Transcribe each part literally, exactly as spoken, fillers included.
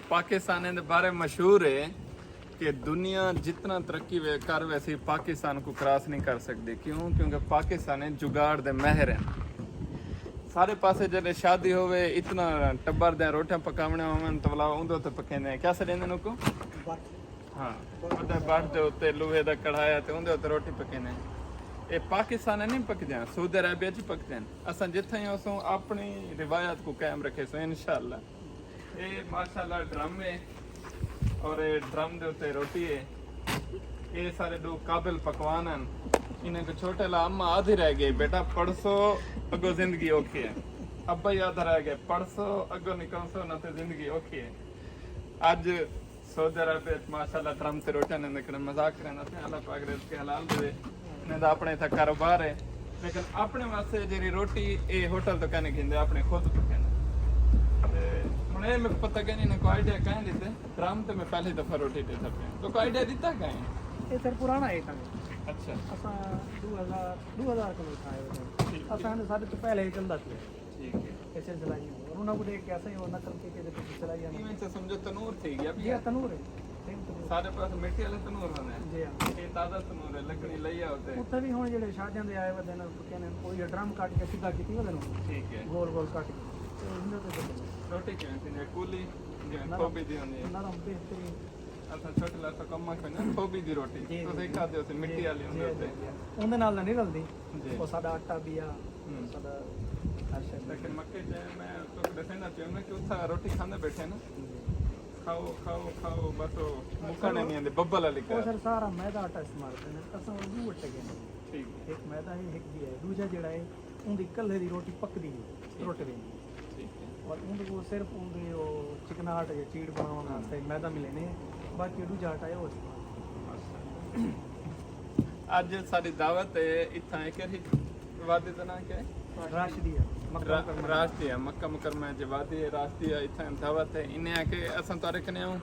پاکستانیں دے بارے مشہور ہے کہ دنیا جتنا ترقی وے کر ویسی، پاکستان کو کراس نہیں کر سکدی۔ کیوں؟ کیونکہ پاکستانی جگاڑ دے ماہر ہیں۔ سارے پاسے جلے شادی ہووے، اتنا ٹبر دیاں روٹیاں پکاوݨیاں ہوون، تو ولا اوندے تے پکیندے ہیں۔ کیا سݙیندے نے اوکوں؟ ہاں، وݙے بٹھ دے اتے لوہے دا کڑھایا تے اوندے اتے روٹی پکیندے ہیں۔ اے پاکستان نہیں پکدیاں، سعودی عربیہ چ پکدے ہیں۔ اساں جتھاں ہی ہوسوں، اپݨی روایت کو قائم رکھیسوں، انشاءاللہ۔ اے ماشاءاللہ ڈرم ہے، اور اے ڈرم دے اتے روٹی ہے۔ اے سارے ݙو قابل پکوان ہیں۔ انہیں کو چھوٹے لا، اماں آدھی رہ ڳئی، بیٹا پڑسو اڳوں زندگی اوکھی ہے۔ ابا ہی آدھا رہ ڳئے، پڑسو اڳوں نکلسو نہ تے زندگی اوکھی ہے۔ اڄ سعودی عرب وچ ماشاءاللہ ڈرم تے روٹیاں نے نکلے، مذاق کریندا پیا، اللہ پاک رزق حلال ݙیوے۔ انہیں دا اپݨے اتھاں کاروبار ہے، لیکن اپݨے واسطے جیڑھی روٹی اے ہوٹل توں کائنی گھندے، اپݨے خود پکیندے۔ تے ہݨ اے میکوں پتہ کائنی، انہیں کوں آئیڈیا کائیں ݙتے، ڈرم تے میں پہلی دفعہ روٹی ݙیساں پیا۔ تو کوئی آئیڈیا ݙتا کائیں؟ اے سر پراݨا ہے تاں۔ اچھا۔ اساں ݙو ہزار، ݙو ہزار کوں اتھاں آئے ہوئے ہیں۔ ٹھیک۔ اساں نے سارے تو پہلے ہی چلدا پیا۔ ٹھیک ہے۔ اے سلسلہ ہی ہو۔ اور انہاں کو ݙیکھ کے اساں ہی اور نقل کے کے تے سلسلہ ہی ہم۔ ایویں تے سمجھو تنور تھی ڳیا۔ جی ہاں، تنور ہے۔ سیم تنور۔ سارے پاس مٹی والے تنور ہوندے ہیں۔ جی ہاں۔ اے تازہ تنور ہے، لکڑی لئی آؤ تے۔ اتھے بھی ہݨ جیڑھے شادیاں دے آئے ودے نے، کہنے کوئی ڈرم کٹ کے سیدھا کیتی ودے نے۔ ٹھیک ہے۔ گول گول کٹ کے۔ تے انہاں تے تے روٹی کیویں تھی؟ جیویں کولی، جیویں نرم، کھوبی دی ہوندی ہے۔ نرم بہترین۔ اساں چھوٹے لاسا کم آکھو نا، کھوبی دی روٹی۔ جی، تساں جی، کھادے ہوسے جی، مٹی والی جی، ہوندے جی، تے۔ جی۔ اوندے نال نہ نی رلدی۔ جی۔ او ساݙا آٹا بھی آ، ہوں۔ ساݙا ہر شے۔ لیکن مکے چ میں تہاکوں ݙسیندا پیوں نا کہ اتھاں روٹی کھاندے بیٹھے نا۔ جی۔ کھاؤ، کھاؤ، کھاؤ، بس او مکݨے نہیں آندے، ببل والی او کار۔ سر سارا میدا آٹا استعمال کریندے، اساں او ݙو آٹے گھندے۔ ٹھیک ہے۔ ہک میدا ہے، ہک بھی ہے، ݙوجھا جیڑھا ہے، اوندی کلھے دی روٹی پکدی نہیں، ٹھیک۔ ٹرٹ ویندی۔ ٹھیک ہے۔ اور اوندے کول صرف اوندے او چکناٹ یا چیڑ بݨاوݨ واسطے میدا ملیندے، باقی او ݙوجھا آٹا ہے او استعمال۔ اچھا۔ اڄ ساݙی دعوت ہے، اتھاں ہے کیڑھی وادی دا ناں کیا ہے؟ راشدیہ، مکہ را-، مکرمہ۔ راشدیہ، مکہ مکرمہ جی وادی ہے، راشدیہ، اتھاں دعوت ہے۔ انہیں آکھے اساں تہاݙے کنے آؤں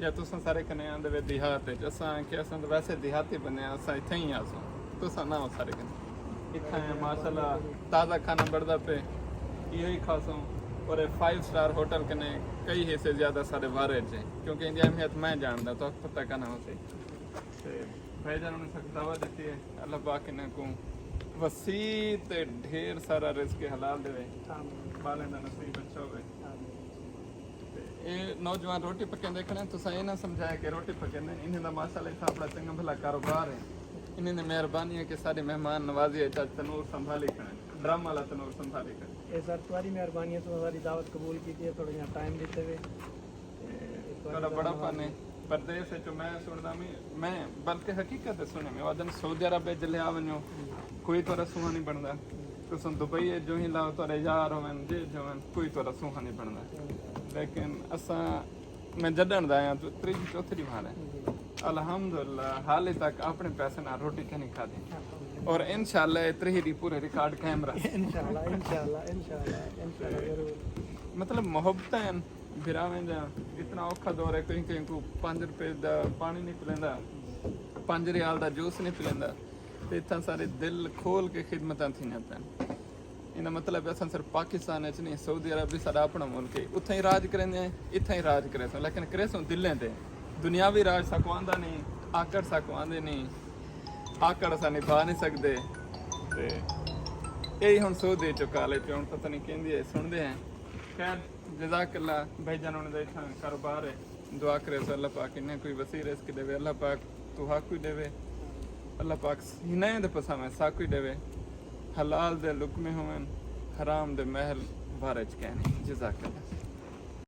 یا تساں سارے کنے آندے وے دیہات وچ؟ اساں آکھے اساں تاں ویسے دیہاتی بندے ہیں، اساں اتھاں ہی آسوں، تساں نہ ہو سارے کنے۔ اتھاں ہے ماشاءاللہ تازہ کھانا بݨدا پئے، ایہو ہی کھاسوں۔ اور اے فائیو سٹار ہوٹل کنے کئی حصے زیادہ ساݙے بارے وچ ہے، کیونکہ ایندی اہمیت میں ڄاݨدا، تہاکوں پتہ کائنی ہوسی۔ تے بھائی جان نے ساکوں دعوت ݙتی ہے، اللہ پاک انہاں کوں وسیع تے ڈھیر سارا رزق حلال ݙیوے، آمین۔ ٻالیں دا نصیب اچھا ہووے۔ آمین۔ تے اے نوجوان روٹی پکیندے کھڑے ہیں، تساں اے نہ سمجھایا کہ روٹی پکیندے ہیں، انہیں دا ماشاءاللہ اتھاں اپݨا چنڳا بھلا کاروبار ہے۔ انہیں دی مہربانی ہے کہ ساݙی مہمان نوازی اچ اڄ تنور سنبھالی کھڑے ہیں، ڈرم والا تنور سنبھالی کھڑے ہیں۔ اے سر، تہاݙی مہربانی ہے، تساں ساݙی دعوت قبول کیتی ہے، تھوڑا جیہا ٹائم ݙتے وے۔ تے تہاݙا بڑا پن ہے۔ پردیس وچ میں سݨدا میں، میں بلکہ حقیقت ہے سݨے میں، او آہدن سعودی عرب وچ جلے آ ونڄو، کوئی تہاݙا سونہا نہیں بݨدا۔ تساں دبئی وچ جو ہی لاؤ، تہاݙے یار ہوون، جیجھے ہوون، کوئی تہاݙا سونہا نہیں بݨدا۔ لیکن اساں، میں جݙݨ دا آیاں، تو تریجھی چوتھی ݙیہاڑ ہے۔ الحمدللہ، حالی تک اپݨے پیسے نال روٹی کائنی کھادی۔ اور انشاءاللہ اے تریہہ ݙینہہ پورے ریکارڈ قائم رہسے۔ انشاءاللہ، انشاءاللہ، انشاءاللہ، انشاءاللہ، ضرور۔ مطلب محبتاں ہن، بھراویں دا اتنا اوکھا دور ہے، کہیں کہیں کوں پنج روپے دا پاݨی نہیں پلیندا، پنج ریال دا جوس نہیں پلیندا، تے اتھاں سارے دل کھول کے خدمتاں تھیندیاں پئن۔ ایندا مطلب ہے اساں صرف پاکستان وچ نہیں، سعودی عرب بھی ساݙا اپݨا ملک ہے، اتھاں ہی راج کریندے ہیں، اتھاں ہی راج کریسوں، لیکن کریسوں دلیں تے۔ دنیاوی راج ساکوں آندا نہیں، آکڑ ساکوں آندے نہیں، آکڑ اساں نبھا نہیں سڳدے۔ تے ایہی ہݨ سعودی چوں کالے پئے، ہݨ پتہ نہیں کیندی ہے، سݨدے ہیں۔ خیر، جزاک اللہ، بھائی جان ہوݨ دا اتھاں کاروبار ہے، دعا کریسوں اللہ پاک انہیں کوئی وسیع رزق ݙیوے، اللہ پاک تہاکوں ݙیوے، اللہ پاک انہیں دے پساویں ساکوں ݙیوے، حلال دے لقمے ہوون، حرام دے محل بھر اچ کائنی۔ جزاک اللہ۔